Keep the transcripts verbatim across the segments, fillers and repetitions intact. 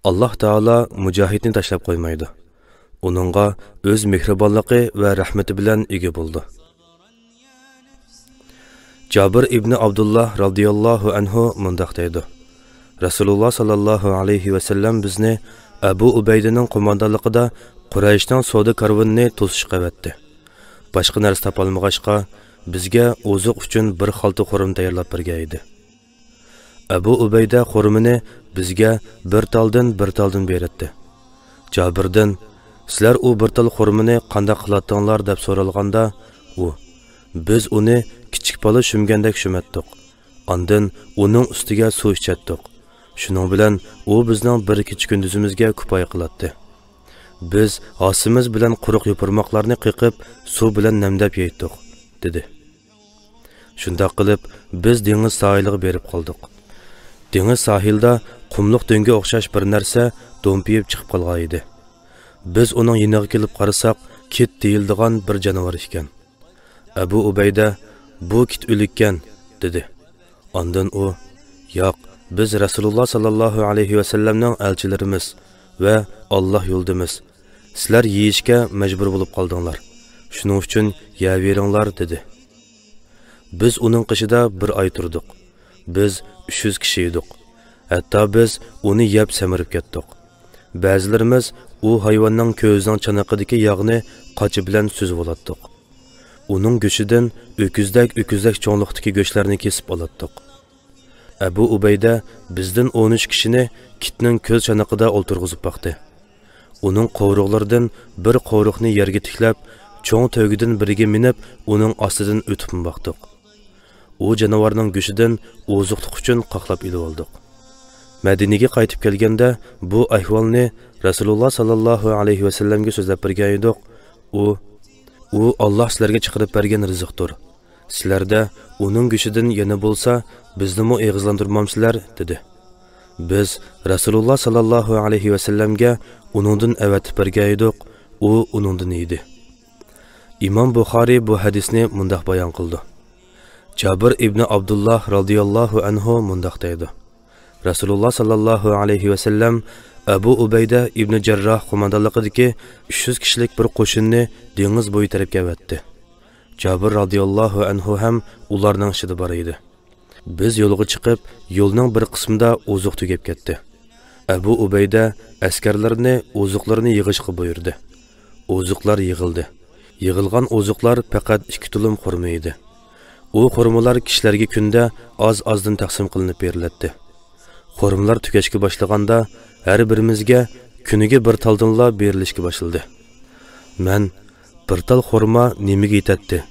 ئاللاھ تائالا مۇجاھىدنى تاشلاپ قويمايدۇ. ئۇنىڭغا ئۆز مېھرىبانلىقى ۋە رەھمىتى بىلەن ئىگە بولىدۇ. جابىر ئىبنى ئابدۇللاھ رازىياللاھۇ ئەنھۇ مۇنداق دەيدۇ: رەسۇلۇللاھ ساللاللاھۇ ئەلەيھى ۋەسەللەم بىزنى ئەبۇ ئۇبەيدىنىڭ قوماندانلىقىدا قۇرەيشنىڭ سودا كارۋىنىنى توسۇشقا ئەۋەتتى. باشقا نەرسە تاپالمىغاچقا، بىزگە ئوزۇق ئۈچۈن بىر خالتا خورما تەييارلاپ بەرگەن ئىدى. ئەبۇ ئۇبەيدە خورمىنى بىزگە بىر تالدىن بىر تالدىن بېرەتتى. جابىردىن: «سىلەر ئۇ بىر تال خورمىنى قانداق قىلاتتىڭلار؟» دەپ سورالغاندا، ئۇ: «بىز ئۇنى كىچىك بالا شۈمگەندەك شۈمەتتۇق. ئاندىن ئۇنىڭ ئۈستىگە سۇ ئىچەتتۇق. شۇنىڭ بىلەن ئۇ بىزنىڭ بىر كېچە-كۈندۈزىمىزگە كۇپايە قىلاتتى. بىز ھاسىمىز بىلەن قۇرۇق يوپۇرماقلارنى قېقىپ، سۇ بىلەن نەمدەپ يەيتتۇق» دېدى. شۇنداق قىلىپ، بىز دېڭىز ساھىلىغا بېرىپ قالدۇق. دېڭىز ساھىلدا قۇملۇق دۆڭگە ئوخشاش بىر نەرسە دومپىيىپ چىقىپ قالغان ئىدى. بىز ئۇنىڭ يېنىغا كېلىپ قارىساق، كىت دېيىلىدىغان بىر جانىۋار ئىكەن. ئەبۇ ئۇبەيدە: «بۇ كىت ئۆلۈككەن» دېدى. ئاندىن ئۇ: «ياق، بىز رەسۇلۇللاھ ساللاللاھۇ ئەلەيھى ۋەسەللەمنىڭ ئەلچىلىرىمىز ۋە ئاللاھ يولىدىمىز. سىلەر يېيىشكە مەجبۇر بولۇپ قالدىڭلار. شۇنىڭ ئۈچۈن يەۋېرىڭلار» دېدى. بىز ئۇنىڭ قېشىدا بىر ئاي تۇردۇق. بىز ئۈچ يۈز كىشى ئىدۇق. ھەتتا بىز ئۇنى يەپ سەمرىپ كەتتۇق. بەزىلىرىمىز ئۇ ھايۋاننىڭ كۆزىنىڭ چانىقىدىكى ياغنى قاچا بىلەن سۈزۈۋالاتتۇق. ئۇنىڭ گۆشىدىن ئۆكۈزدەك-ئۆكۈزدەك چوڭلۇقتىكى گۆشلەرنى كېسىپ ئالاتتۇق. ئەبۇ ئۇبەيدە بىزدىن ئون ئۈچ كىشىنى كىتنىڭ كۆز چانىقىدا ئولتۇرغۇزۇپ باقتى. ئۇنىڭ قورۇقلىرىدىن بىر قورۇقنى يەرگە تىكلەپ، چوڭ تۆگىدىن بىرىگە مىنىپ، ئۇنىڭ ئاستىدىن ئۆتۈپمۇ باقتۇق. ئۇ جانىۋارنىڭ گۆشىدىن ئوزۇقلۇق ئۈچۈن قاقلاپ ئېلىۋالدۇق. مەدىنىگە قايتىپ كەلگەندە، بۇ ئەھۋالنى رەسۇلۇللاھ ساللاللاھۇ ئەلەيھى ۋەسەللەمگە سۆزلەپ بەرگەن ئىدۇق. ئۇ: «ئۇ ئاللاھ سىلەرگە چىقىرىپ بەرگەن رىزىقتۇر. سىلەردە ئۇنىڭ گۆشىدىن يەنە بولسا، بىزنىمۇ ئېغىزلاندۇرمامسىلەر؟» دېدى. بىز رەسۇلۇللاھ ساللاللاھۇ ئەلەيھى ۋەسەللەمگە ئۇنىڭدىن ئەۋەتىپ بەرگەن ئىدۇق، ئۇ ئۇنىڭدىن يېدى. ئىمام بۇخارىي بۇ ھەدىسنى مۇنداق بايان قىلىدۇ: جابىر ئىبنى ئابدۇللاھ رازىياللاھۇ ئەنھۇ مۇنداق دەيدۇ: رەسۇلۇللاھ ساللاللاھۇ ئەلەيھى ۋەسەللەم ئەبۇ ئۇبەيدە ئىبنى جەرراھ قوماندانلىقىدىكى ئۈچ يۈز كىشىلىك بىر قوشۇننى دېڭىز بويى تەرەپكە ئەۋەتتى. جابىر رازىياللاھۇ ئەنھۇ ھەم ئۇلارنىڭ ئىچىدە بار ئىدى. بىز يولغا چىقىپ، يولنىڭ بىر قىسمىدا ئوزۇق تۈگەپ كەتتى. ئەبۇ ئۇبەيدە ئەسكەرلىرىنى ئوزۇقلىرىنى يىغىشقا بۇيرۇدى. ئوزۇقلار يىغىلدى. يىغىلغان ئوزۇقلار پەقەت ئىككى تۇلۇم خورما ئىدى. ئۇ خورمىلار كىشىلەرگە كۈندە ئاز-ئازدىن تەقسىم قىلىنىپ بېرىلەتتى. خورمىلار تۈگەشكە باشلىغاندا، ھەر بىرىمىزگە كۈنىگە بىر تالدىنلا بېرىلىشكە باشلىدى. مەن: «بىر تال خورما نېمىگە يېتەتتى؟»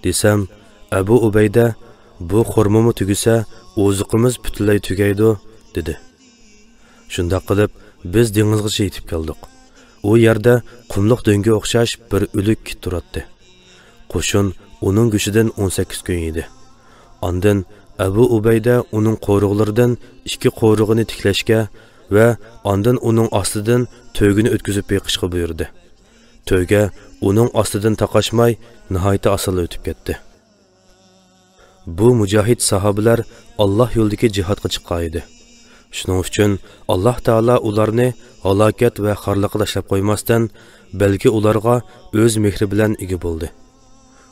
دېسەم، ئەبۇ ئۇبەيدە: «بۇ خورمىمۇ تۈگىسە، ئوزۇقىمىز پۈتۈنلەي تۈگەيدۇ» دېدى. شۇنداق قىلىپ، بىز دېڭىزغىچە يېتىپ كەلدۇق. ئۇ يەردە قۇملۇق دۆڭگە ئوخشاش بىر ئۆلۈك كىت تۇراتتى. قوشۇن ئۇنىڭ گۆشىدىن ئون سەككىز كۈن يېدى. ئاندىن ئەبۇ ئۇبەيدە ئۇنىڭ قورۇقلىرىدىن ئىككى قورۇقىنى تىكلەشكە ۋە ئاندىن ئۇنىڭ ئاستىدىن تۆگىنى ئۆتكۈزۈپ بېقىشقا بۇيرۇدى. تۆگە ئۇنىڭ ئاستىدىن تاقاشماي، ناھايىتى ئاسانلا ئۆتۈپ كەتتى. بۇ مۇجاھىد ساھابىلەر ئاللاھ يولىدىكى جىھادقا چىققان ئىدى. شۇنىڭ ئۈچۈن ئاللاھ تائالا ئۇلارنى ھالاكەت ۋە خارلىققا تاشلاپ قويماستىن، بەلكى ئۇلارغا ئۆز مېھرى بىلەن ئىگە بولدى.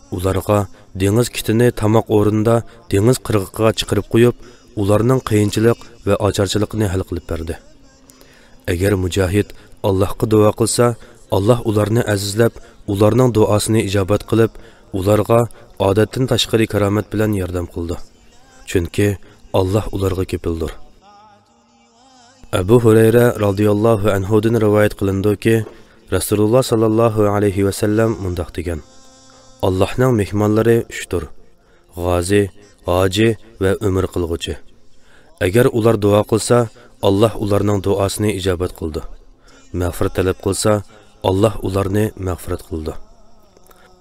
ئۇلارغا دېڭىز كىتىنى تاماق ئورنىدا دېڭىز قىرغىقىغا چىقىرىپ قويۇپ، ئۇلارنىڭ قىيىنچىلىق ۋە ئاچارچىلىقىنى ھەل قىلىپ بەردى. ئەگەر مۇجاھىد ئاللاھقا دۇئا قىلسا، ئاللاھ ئۇلارنى ئەزىزلەپ، ئۇلارنىڭ دۇئاسىنى ئىجابەت قىلىپ، ئۇلارغا ئادەتتىن تاشقىرى كارامەت بىلەن ياردەم قىلىدۇ. چۈنكى ئاللاھ ئۇلارغا كېپىلدۇر. ئەبۇ ھۇرەيرە رازىياللاھۇ ئەنھۇدىن رىۋايەت قىلىنىدۇكى، رەسۇلۇللاھ ساللاللاھۇ ئەلەيھى ۋەسەللەم مۇنداق دېگەن: «ئاللاھنىڭ مېھمانلىرى ئۈچتۇر: غازى، ھاجى ۋە ئۆمرە قىلغۇچى. ئەگەر ئۇلار دۇئا قىلسا، ئاللاھ ئۇلارنىڭ دۇئاسىنى ئىجابەت قىلىدۇ. مەغپىرەت تەلەپ قىلسا، ئاللاھ ئۇلارنى مەغپىرەت قىلىدۇ.»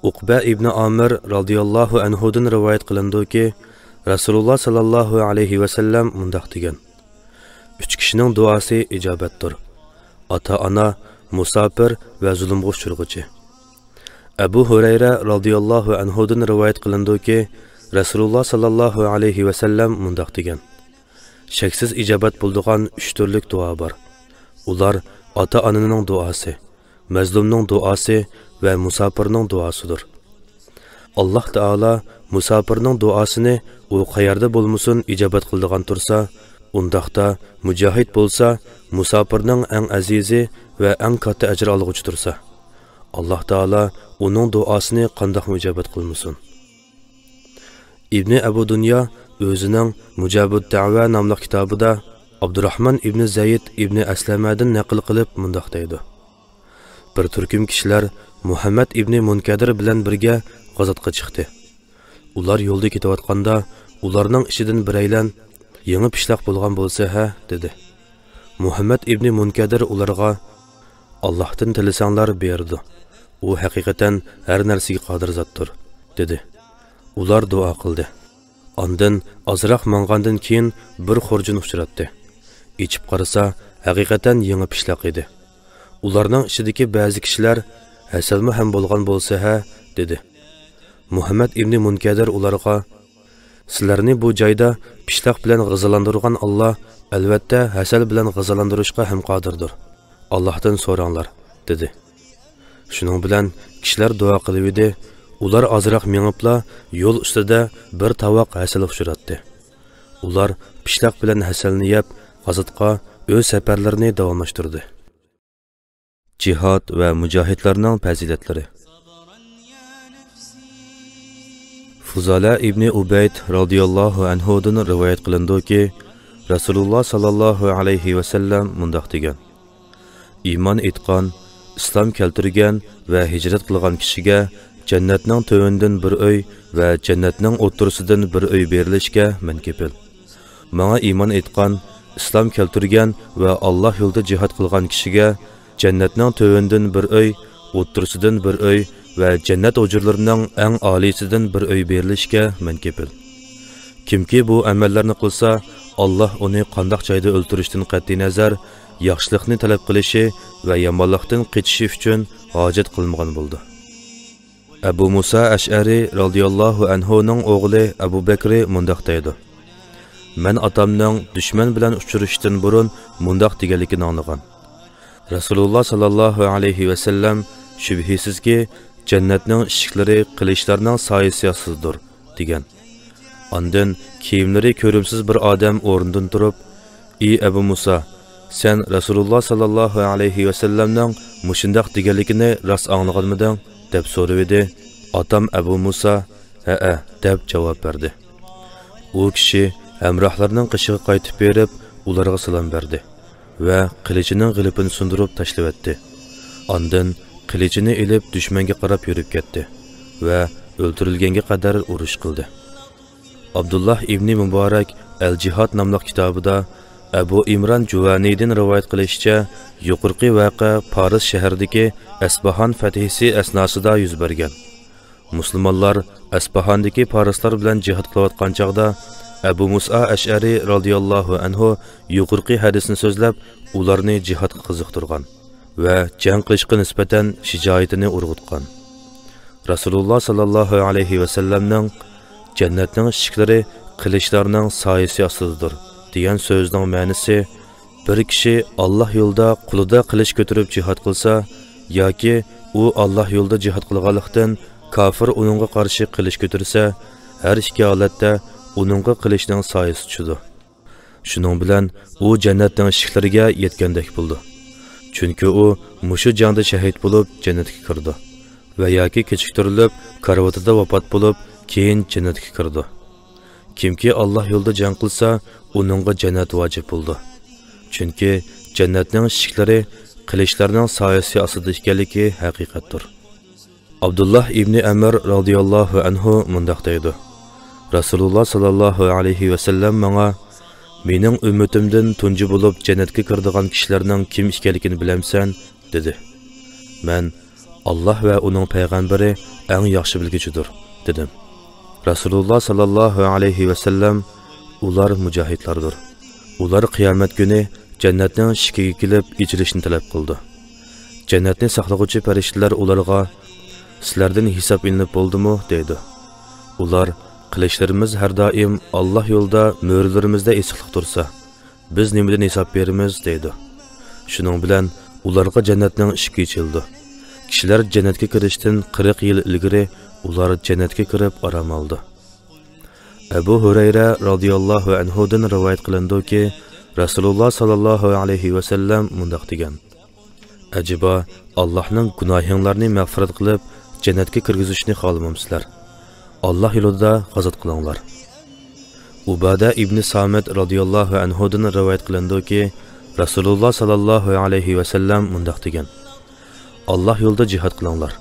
ئۇقبە ئىبنى ئامىر رازىياللاھۇ ئەنھۇدىن رىۋايەت قىلىنىدۇكى، رەسۇلۇللاھ ساللاللاھۇ ئەلەيھى ۋەسەللەم مۇنداق دېگەن: «ئۈچ كىشىنىڭ دۇئاسى ئىجابەتتۇر: ئاتا-ئانا، مۇساپىر ۋە زۇلۇمغا ئۇچرىغۇچى.» ئەبۇ ھۇرەيرە رازىياللاھۇ ئەنھۇدىن رىۋايەت قىلىنىدۇكى، رەسۇلۇللاھ ساللاللاھۇ ئەلەيھى ۋەسەللەم مۇنداق دېگەن: «شەكسىز ئىجابەت بولىدىغان ئۈچ تۈرلۈك دۇئا بار. ئۇلار ئاتا-ئانىنىڭ دۇئاسى، مەزلۇمنىڭ دۇئاسى ۋە مۇساپىرنىڭ دۇئاسىدۇر. ئاللاھ تائالا مۇساپىرنىڭ دۇئاسىنى ئۇ قەيەردە بولمىسۇن ئىجابەت قىلىدىغان تۇرسا، ئۇنداقتا مۇجاھىد بولسا مۇساپىرنىڭ ئەڭ ئەزىزى ۋە ئەڭ كاتتا ئەجىر ئالغۇچى تۇرسا، ئاللاھ تائالا ئۇنىڭ دۇئاسىنى قانداقمۇ ئىجابەت قىلمىسۇن؟ ئىبنى ئەبۇ دۇنيا ئۆزىنىڭ مۇجابۇد دەۋا ناملىق كىتابىدا ئابدۇراھمان ئىبنى زەيد ئىبنى ئەسلەمەدىن نەقىل قىلىپ مۇنداق دەيدۇ: بىر تۈركۈم كىشىلەر مۇھەممەد ئىبنى مۇنكەدىر بىلەن بىرگە غازاتقا چىقتى. ئۇلار يولدا كېتىۋاتقاندا، ئۇلارنىڭ ئىچىدىن بىرەيلەن، «يېڭى پىشلاق بولغان بولسا ھە؟» دېدى. مۇھەممەد ئىبنى مۇنكەدىر ئۇلارغا، «ئاللاھتىن تىلىسەڭلار بېرىدۇ. ئۇ ھەقىقەتەن ھەر نەرسىگە قادىر زاتتۇر» دېدى. ئۇلار دۇئا قىلدى. ئاندىن ئازراق ماڭغاندىن كېيىن بىر خۇرجۇن ئۇچراتتى. ئېچىپ قارىسا، ھەقىقەتەن يېڭى پىشلاق ئىدى. ئۇلارنىڭ ئىچىدىكى بەزى كىشىلەر، «ھەسەلمۇ ھەم بولغان بولسا ھە؟» دېدى. مۇھەممەد ئىبنى مۇنكەدىر ئۇلارغا، «سىلەرنى بۇ جايدا پىشلاق بىلەن غىزالاندۇرغان ئاللاھ ئەلۋەتتە ھەسەل بىلەن غىزالاندۇرۇشقا ھەم قادىردۇر. ئاللاھتىن سوراڭلار» دېدى. شۇنىڭ بىلەن كىشىلەر دۇئا قىلىۋىدى. ئۇلار ئازراق مېڭىپلا يول ئۈستىدە بىر تاۋاق ھەسەل ئۇچراتتى. ئۇلار پىشلاق بىلەن ھەسەلنى يەپ، غازاتقا ئۆز سەپەرلىرىنى داۋاملاشتۇردى. جىھاد ۋە مۇجاھىدلارنىڭ پەزىلەتلىرى. فۇزالە ئىبنى ئۇبەيد رازىياللاھۇ ئەنھۇدىن رىۋايەت قىلىنىدۇكى، رەسۇلۇللا ساللاللاھۇ ئەلەيھى ۋەسەللەم مۇنداق دېگەن: ئىمان ئېيتقان، ئىسلام كەلتۈرگەن ۋە ھىجرەت قىلغان كىشىگە جەننەتنىڭ تۆۋىنىدىن بىر ئۆي ۋە جەننەتنىڭ ئوتتۇرىسىدىن بىر ئۆي بېرىلىشكە مەن كېپىل. ماڭا ئىمان ئېيتقان، ئىسلام كەلتۈرگەن ۋە ئاللاھ يولىدا جىھاد قىلغان كىشىگە جەننەتنىڭ تۆۋىنىدىن بىر ئۆي، ئوتتۇرىسىدىن بىر ئۆي ۋە جەننەت ھۇجرىلىرىنىڭ ئەڭ ئالىيسىدىن بىر ئۆي بېرىلىشكە مەن كېپىل. كىمكى بۇ ئەمەللەرنى قىلسا، ئاللاھ ئۇنى قانداق جايدا ئۆلتۈرۈشتىن قەتئىينەزەر، ياخشىلىقنى تەلەپ قىلىشى ۋە يامانلىقتىن قېچىشى ئۈچۈن ھاجەت قىلمىغان بولىدۇ. ئەبۇ مۇسا ئەشئەرى رازىياللاھۇ ئەنھۇنىڭ ئوغلى ئەبۇ بەكرى مۇنداق دەيدۇ: مەن ئاتامنىڭ دۈشمەن بىلەن ئۇچرىشىشتىن بۇرۇن مۇنداق دېگەنلىكىنى ئاڭلىغان. رەسۇلۇللا ساللاللاھۇ ئەلەيھى ۋەسەللەم، شۈبھىسىزكى، جەننەتنىڭ ئىشىكلىرى قىلىچلارنىڭ سايىسى ئاستىدىدۇر، دېگەن. ئاندىن كىيىملىرى كۆرۈمسىز بىر ئادەم ئورنىدىن تۇرۇپ، ئى ئەبۇ مۇسا، سەن رەسۇلۇللا ساللاللاھۇ ئەلەيھى ۋەسەللەمنىڭ مۇشۇنداق دېگەنلىكىنى راست ئاڭلىغانمىدىڭ؟ دەپ سورىۋىدى. ئاتام ئەبۇ مۇسا، ھەئە، دەپ جاۋاب بەردى. ئۇ كىشى ھەمراھلىرىنىڭ قېشىغا قايتىپ بېرىپ، ئۇلارغا سالام بەردى ۋە قىلىچىنىڭ غىلىپىنى سۇندۇرۇپ تاشلىۋەتتى. ئاندىن قىلىچىنى ئېلىپ دۈشمەنگە قاراپ يۈرۈپ كەتتى ۋە ئۆلتۈرۈلگەنگە قەدەر ئۇرۇش قىلدى. ئابدۇللاھ ئىبنى مۇبارەك ئەل جىھاد ناملىق كىتابىدا ئەبۇ ئىمران جۇۋەنىدىن رىۋايەت قىلىشىچە، يۇقىرىقى ۋەقە پارس شەھىرىدىكى ئەسپاھان فەتھىسى ئەسناسىدا يۈز بەرگەن. مۇسۇلمانلار ئەسپاھاندىكى پارسلار بىلەن جىھاد قىلىۋاتقان چاغدا، ئەبۇ مۇسا ئەشئەرى رازىياللاھۇ ئەنھۇ يۇقىرىقى ھەدىسنى سۆزلەپ، ئۇلارنى جىھادقا قىزىقتۇرغان ۋە جەڭ قىلىشقا نىسبەتەن شىجائىتىنى ئۇرغۇتقان. رەسۇلۇللا ساللاللاھۇ ئەلەيھى ۋەسەللەمنىڭ «جەننەتنىڭ ئىشىكلىرى قىلىچلارنىڭ سايىسى ئاستىدىدۇر» دېگەن سۆزىنىڭ مەنىسى، بىر كىشى ئاللاھ يولىدا قولىدا قىلىچ كۆتۈرۈپ جىھاد قىلسا ياكى ئۇ ئاللاھ يولىدا جىھاد قىلغانلىقتىن، كاپىر ئۇنىڭغا قارشى قىلىچ كۆتۈرسە، ھەر ئىككى ھالەتتە ئۇنىڭغا قىلىچنىڭ سايىسى چۈشىدۇ. شۇنىڭ بىلەن ئۇ جەننەتنىڭ ئىشىكلىرىگە يەتكەندەك بولىدۇ. چۈنكى ئۇ مۇشۇ جەڭدە شەھىت بولۇپ جەننەتكە كىرىدۇ ۋە ياكى كېچىكتۈرۈلۈپ كارىۋىتىدا ۋاپات بولۇپ كېيىن جەننەتكە كىرىدۇ. كىمكى ئاللاھ يولىدا جەڭ قىلسا، ئۇنىڭغا جەننەت ۋاجىپ بولىدۇ. چۈنكى جەننەتنىڭ ئىشىكلىرى قىلىچلارنىڭ سايىسى ئاستىدا ئىكەنلىكى ھەقىقەتتۇر. ئابدۇللاھ ئىبنى ئەمر رازىياللاھۇ ئەنھۇ مۇنداق دەيدۇ: رەسۇلۇللا ساللاللاھۇ ئەلەيھى ۋەسەللەم ماڭا، «مېنىڭ ئۈممىتىمدىن تۇنجى بولۇپ جەننەتكە كىرىدىغان كىشىلەرنىڭ كىم ئىكەنلىكىنى بىلەمسەن؟» دېدى. مەن، «ئاللاھ ۋە ئۇنىڭ پەيغەمبىرى ئەڭ ياخشى بىلگۈچىدۇر» دېدىم. رەسۇلۇللا ساللاللاھۇ ئەلەيھى ۋەسەللەم، «ئۇلار مۇجاھىدلاردۇر. ئۇلار قىيامەت كۈنى جەننەتنىڭ ئىشىكىگە كېلىپ ئېچىلىشنى تەلەپ قىلىدۇ. جەننەتنى ساقلىغۇچى پەرىشتىلەر ئۇلارغا، سىلەردىن ھېساب ئېلىنىپ بولدىمۇ؟» دەيدۇ. ئۇلار، «قىلىچلىرىمىز ھەر دائىم ئاللاھ يولىدا مۈرىلىرىمىزدە ئېسىقلىق تۇرسا، بىز نېمىدىن ھېساب بېرىمىز؟» دەيدۇ. شۇنىڭ بىلەن ئۇلارغا جەننەتنىڭ ئىشىكى ئېچىلىدۇ. كىشىلەر جەننەتكە كىرىشتىن قىرىق يىل ئىلگىرى ئۇلار جەننەتكە كىرىپ ئارام ئالىدۇ. ئەبۇ ھۇرەيرە رازىياللاھۇ ئەنھۇدىن رىۋايەت قىلىنىدۇكى، رەسۇلۇللا ساللاللاھۇ ئەلەيھى ۋەسەللەم مۇنداق دېگەن: ئەجەبا، ئاللاھنىڭ گۇناھىڭلارنى مەغپىرەت قىلىپ، جەننەتكە كىرگۈزۈشنى خالىمامسىلەر؟ ئاللاھ يولىدا غازات قىلىڭلار. ئۇبادە ئىبنى سامىت رازىياللاھۇ ئەنھۇدىن رىۋايەت قىلىنىدۇكى، رەسۇلۇللا ساللاللاھۇ ئەلەيھى ۋەسەللەم مۇنداق دېگەن: ئاللاھ يولىدا جىھاد قىلىڭلار.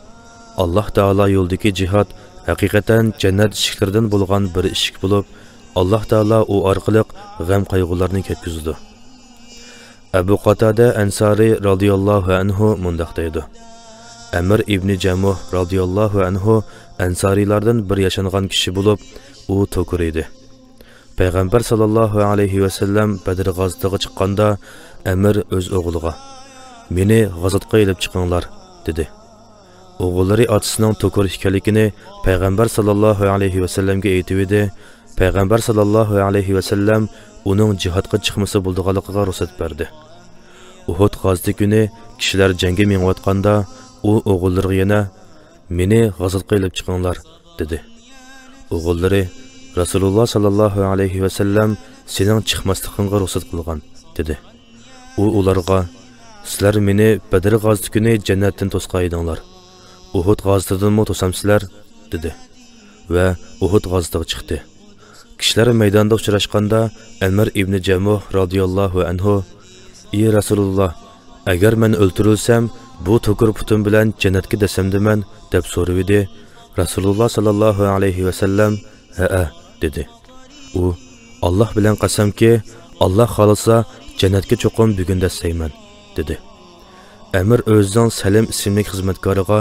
ئاللاھ تائالا يولىدىكى جىھاد ھەقىقەتەن جەننەت ئىشىكلىرىدىن بولغان بىر ئىشىك بولۇپ، ئاللاھ تائالا ئۇ ئارقىلىق غەم-قايغۇلارنى كەتكۈزىدۇ. ئەبۇ قاتادە ئەنسارى رازىياللاھۇ ئەنھۇ مۇنداق دەيدۇ: ئەمىر ئىبنى جەمۇھ رازىياللاھۇ ئەنھۇ ئەنسارىيلاردىن بىر ياشانغان كىشى بولۇپ، ئۇ توكۇر ئىدى. پەيغەمبەر ساللاللاھۇ ئەلەيھى ۋەسەللەم بەدر غازىتىغا چىققاندا، ئەمىر ئۆز ئوغلىغا: «مېنى غازاتقا ئېلىپ چىقىڭلار» دېدى. ئوغۇللىرى ئاتىسىنىڭ توكۇر ئىكەنلىكىنى پەيغەمبەر ساللاللاھۇ ئەلەيھى ۋەسەللەمگە ئېيتىۋىدى. پەيغەمبەر ساللاللاھۇ ئەلەيھى ۋەسەللەم ئۇنىڭ جىھادقا چىقمىسا بولىدىغانلىقىغا رۇخسەت بەردى. ئۇھۇد غازىتى كۈنى كىشىلەر جەڭگە مېڭىۋاتقاندا، ئۇ ئوغۇللىرىغا يەنە: «مېنى غازاتقا ئېلىپ چىقىڭلار» دېدى. ئوغۇللىرى: «رەسۇلۇللا ساللاللاھۇ ئەلەيھى ۋەسەللەم سېنىڭ چىقماسلىقىڭغا رۇخسەت قىلغان» دېدى. ئۇ ئۇلارغا: «سىلەر مېنى بەدر غازىتى كۈنى جەننەتتىن توسقان ئىدىڭلار. ئۇھۇد غازىتىدىنمۇ توسامسىلەر؟» دېدى ۋە ئۇھۇد غازىتىغا چىقتى. كىشىلەر مەيداندا ئۇچراشقاندا، ئەمىر ئىبنى جەمۇھ رازىياللاھۇ ئەنھۇ: «ئى رەسۇلۇللا، ئەگەر مەن ئۆلتۈرۈلسەم، بۇ توكۇر پۇتۇم بىلەن جەننەتكە دەسسەمدىمەن؟» دەپ سورىۋىدى. رەسۇلۇللا ساللاللاھۇ ئەلەيھى ۋەسەللەم: «ھەئە» دېدى. ئۇ: «ئاللاھ بىلەن قەسەمكى، ئاللاھ خالىسا، جەننەتكە چوقۇم بۈگۈن دەسسەيمەن» دېدى. ئەمىر ئۆزىنىڭ سەلىم ئىسىملىك خىزمەتكارىغا: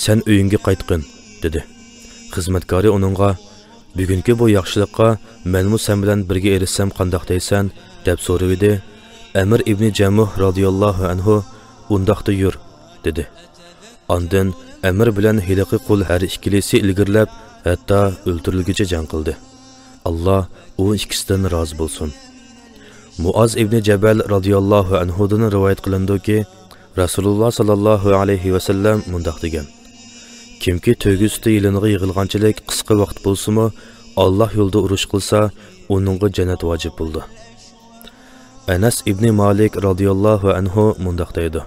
«سەن ئۆيۈڭگە قايتقىن» دېدى. خىزمەتكارى ئۇنىڭغا: «بۈگۈنكى بۇ ياخشىلىققا مەنمۇ سەن بىلەن بىرگە ئېرىشسەم قانداق دەيسەن؟» دەپ سورىۋىدى. ئەمىر ئىبنى جەمۇھ رازىياللاھۇ ئەنھۇ: «ئۇنداقتا يۈر» دېدى. ئاندىن ئەمىر بىلەن ھېلىقى قۇل ھەر ئىككىلىسى ئىلگىرىلەپ، ھەتتا ئۆلتۈرۈلگۈچە جەڭ قىلدى. ئاللاھ ئۇ ئىككىسىدىن رازى بولسۇن. مۇئاز ئىبنى جەبەل رازىياللاھۇ ئەنھۇدىن رىۋايەت قىلىنىدۇكى، رەسۇلۇللا ساللاللاھۇ ئەلەيھى ۋەسەللەم مۇنداق دېگەن: «كىمكى تۆگە ئۈستى يىلىنغا يىغىلغانچىلىك قىسقا ۋاقىت بولسىمۇ، ئاللاھ يولىدا ئۇرۇش قىلسا، ئۇنىڭغا جەننەت ۋاجىپ بولىدۇ.» ئەنەس ئىبنى مالىك رازىياللاھۇ ئەنھۇ مۇنداق دەيدۇ: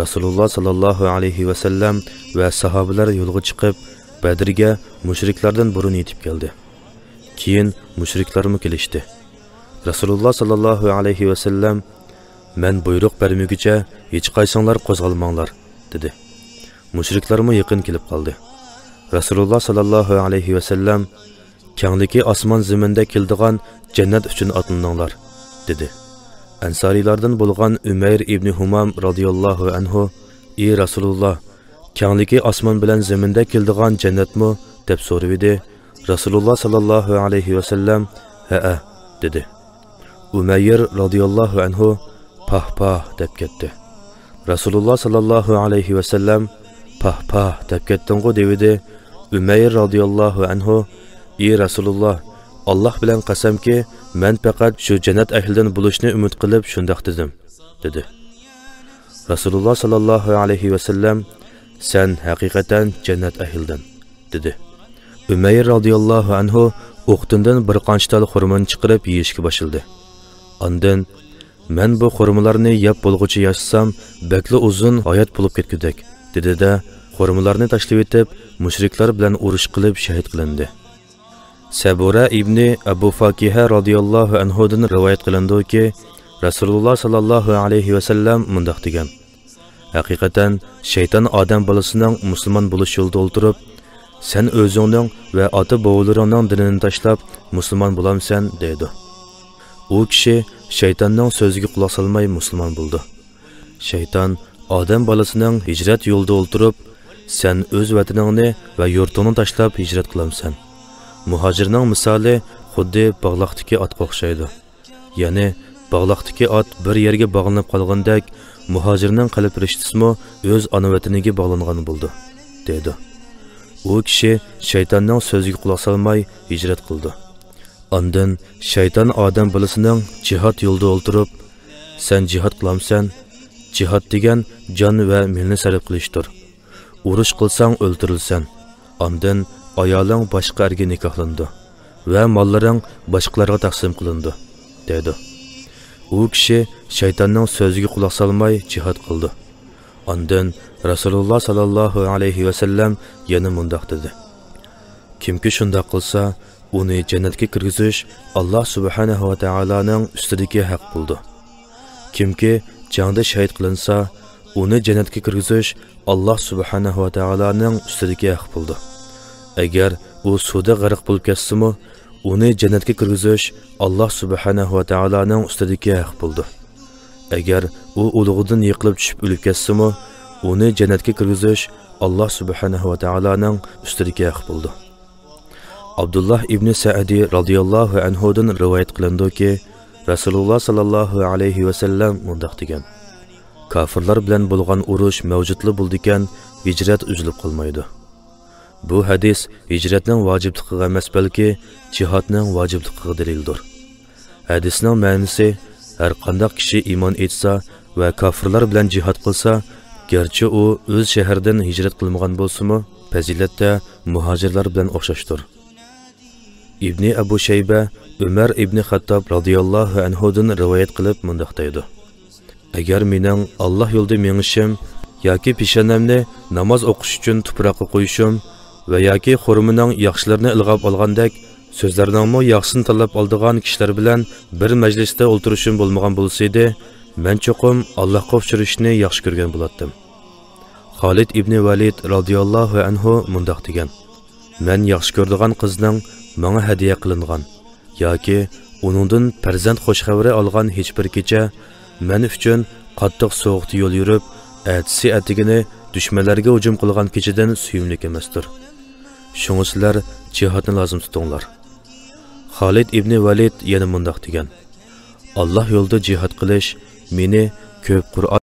رەسۇلۇللا ساللاللاھۇ ئەلەيھى ۋەسەللەم ۋە ساھابىلەر يولغا چىقىپ، بەدرگە مۇشرىكلاردىن بۇرۇن يېتىپ كەلدى. كېيىن مۇشرىكلارمۇ كېلىشتى. رەسۇلۇللا ساللاللاھۇ ئەلەيھى ۋەسەللەم: «مەن بۇيرۇق بەرمىگۈچە ھېچقايسىڭلار قوزغالماڭلار» دېدى. مۇشرىكلارمۇ يېقىن كېلىپ قالدى. رەسۇلۇللا ساللاللاھۇ ئەلەيھى ۋەسەللەم: «كەڭلىكى ئاسمان زېمىندەك كېلىدىغان جەننەت ئۈچۈن ئاتلىنىڭلار» دېدى. ئەنسارىيلاردىن بولغان ئۈمەير ئىبنى ھۇمام رازىياللاھۇ ئەنھۇ: «ئى رەسۇلۇللا، كەڭلىكى ئاسمان بىلەن زېمىندەك كېلىدىغان جەننەتمۇ؟» دەپ سورىۋىدى. رەسۇلۇللا ساللاللاھۇ ئەلەيھى ۋەسەللەم: «ھەئە» دېدى. ئۇمەير رازىياللاھۇ ئەنھۇ: «پاھ، پاھ» دەپ كەتتى. رەسۇلۇللا ساللاللاھۇ ئەلەيھى ۋەسەللەم: «پاھ، پاھ دەپ كەتتىڭغۇ» دېۋىدى. ئۈمەير رازىياللاھۇ ئەنھۇ: «ئى رەسۇلۇللا، ئاللاھ بىلەن قەسەمكى، مەن پەقەت شۇ جەننەت ئەھلىدىن بولۇشنى ئۈمىد قىلىپ شۇنداق دېدىم» دېدى. رەسۇلۇللا ساللاللاھۇ ئەلەيھى ۋەسەللەم: «سەن ھەقىقەتەن جەننەت ئەھلىدىن» دېدى. ئۈمەير رازىياللاھۇ ئەنھۇ ئوقتىندىن بىر قانچە تال خورمىنى چىقىرىپ يېيىشكە باشلىدى. ئاندىن: «مەن بۇ خورمىلارنى يەپ بولغۇچە ياشىسام، بەكلا ئۇزۇن ھايات بولۇپ كەتكۈدەك» دېدى-دە، خورمىلارنى تاشلىۋېتىپ، مۇشرىكلار بىلەن ئۇرۇش قىلىپ شەھىد قىلىندى. سەبۇرە ئىبنى ئەبۇ فاكىھە رازىياللاھۇ ئەنھۇدىن رىۋايەت قىلىنىدۇكى، رەسۇلۇللا ساللاللاھۇ ئەلەيھى ۋەسەللەم مۇنداق دېگەن: «ھەقىقەتەن، شەيتان ئادەم بالىسىنىڭ مۇسۇلمان بولۇش يولىدا ئولتۇرۇپ، سەن ئۆزۈڭنىڭ ۋە ئاتا-بوۋىلىرىڭنىڭ دىنىنى تاشلاپ، مۇسۇلمان بولامسەن؟» دەيدۇ. ئۇ كىشى شەيتاننىڭ سۆزىگە قۇلاق سالماي مۇسۇلمان بولىدۇ. شەيتان ئادەم بالىسىنىڭ ھىجرەت يولىدا ئولتۇرۇپ، سەن ئۆز ۋەتىنىڭنى ۋە يۇرتۇڭنى تاشلاپ ھىجرەت قىلامسەن؟ مۇھاجىرنىڭ مىسالى خۇددى باغلاقتىكى ئاتقا ئوخشايدۇ. يەنى باغلاقتىكى ئات بىر يەرگە باغلىنىپ قالغاندەك، مۇھاجىرنىڭ قەلب رىشتىسىمۇ ئۆز ئانا ۋەتىنىگە باغلانغان بولىدۇ، دەيدۇ. ئۇ كىشى شەيتاننىڭ سۆزىگە قۇلاق سالماي ھىجرەت قىلىدۇ. ئاندىن شەيتان ئادەم بالىسىنىڭ جىھاد يولىدا ئولتۇرۇپ، سەن جىھاد قىلامسەن؟ جىھاد دېگەن جان ۋە مېلنى سەرپ قىلىشتۇر. ئۇرۇش قىلساڭ ئۆلتۈرۈلسەن. ئاندىن ئايالىڭ باشقا ئەرگە نىكاھلىنىدۇ ۋە ماللىرىڭ باشقىلارغا تەقسىم قىلىنىدۇ، دەيدۇ. ئۇ كىشى شەيتاننىڭ سۆزىگە قۇلاق سالماي جىھاد قىلىدۇ. ئاندىن رەسۇلۇللا ساللاللاھۇ ئەلەيھى ۋەسەللەم يەنە مۇنداق دېدى: كىمكى شۇنداق قىلسا، ئۇنى جەننەتكە كىرگۈزۈش ئاللا سۇبھانەھۇ ۋە تائالانىڭ ئۈستىدىكى ھەق بولىدۇ. كىمكى جەڭدە شەھىت قىلىنسا، ئۇنى جەننەتكە كىرگۈزۈش ئاللا سۇبھانەھۇ ۋە تائالانىڭ ئۈستىدىكى ھەق بولىدۇ. ئەگەر ئۇ سۇدا غەرق بولۇپ كەتسىمۇ، ئۇنى جەننەتكە كىرگۈزۈش ئاللا سۇبھانەھۇ ۋە تائالانىڭ ئۈستىدىكى ھەق بولىدۇ. ئەگەر ئۇ ئۇلۇغىدىن يىقىلىپ چۈشۈپ ئۆلۈپ كەتسىمۇ، ئۇنى جەننەتكە كىرگۈزۈش ئاللا سۇبھانەھۇ ۋە تائالانىڭ ئۈستىدىكى ھەق بولىدۇ. ئابدۇللا ئىبنى سەئدى رازىياللاھۇ ئەنھۇدىن رىۋايەت قىلىنىدۇكى، رەسۇلۇللا ساللاللاھۇ ئەلەيھى ۋەسەللەم مۇنداق دېگەن: كاپىرلار بىلەن بولغان ئۇرۇش مەۋجۇتلا بولىدىكەن، ھىجرەت ئۈزۈلۈپ قالمايدۇ. بۇ ھەدىس ھىجرەتنىڭ ۋاجىپلىقىغا ئەمەس، بەلكى جىھادنىڭ ۋاجىپلىقىغا دەلىلدۇر. ھەدىسنىڭ مەنىسى: ھەر قانداق كىشى ئىمان ئېيتسا ۋە كاپىرلار بىلەن جىھاد قىلسا، گەرچە ئۇ ئۆز شەھىرىدىن ھىجرەت قىلمىغان بولسىمۇ، پەزىلەتتە مۇھاجىرلار بىلەن ئوخشاشتۇر. ئىبنى ئەبۇ شەيبە ئۆمەر ئىبنى خەتتاب رازىياللاھۇ ئەنھۇدىن رىۋايەت قىلىپ مۇنداق دەيدۇ: ئەگەر مېنىڭ ئاللا يولىدا مېڭىشىم ياكى پېشانەمنى ناماز ئوقۇش ئۈچۈن تۇپراققا قويۇشۇم ۋە ياكى خورمىنىڭ ياخشىلىرىنى ئىلغاپ ئالغاندەك سۆزلەرنىڭمۇ ياخشىسىنى تاللاپ ئالىدىغان كىشىلەر بىلەن بىر مەجلىستە ئولتۇرۇشۇم بولمىغان بولسىدى، مەن چوقۇم ئاللاھقا ئۇچرىشىشنى ياخشى كۆرگەن بولاتتىم. خالىد ئىبنى ۋەلىد رازىياللاھۇ ئەنھۇ مۇنداق دېگەن: مەن ياخشى كۆرىدىغان قىزنىڭ ماڭا ھەدىيە قىلىنغان ياكى ئۇنىڭدىن پەرزەنت خوش خەۋىرى ئالغان ھېچبىر كېچە مەن ئۈچۈن قاتتىق سوغۇقتا يول يۈرۈپ، ئەتىسى ئەتىگىنى دۈشمەنلەرگە ھۇجۇم قىلغان كېچىدىن سۆيۈملۈك ئەمەستۇر. شۇڭا سىلەر جىھادنى لازىم تۇتۇڭلار. خالىد ئىبنى ۋەلىد يەنە مۇنداق دېگەن: ئاللا يولىدا جىھاد قىلىش مېنى كۆپ قۇرئان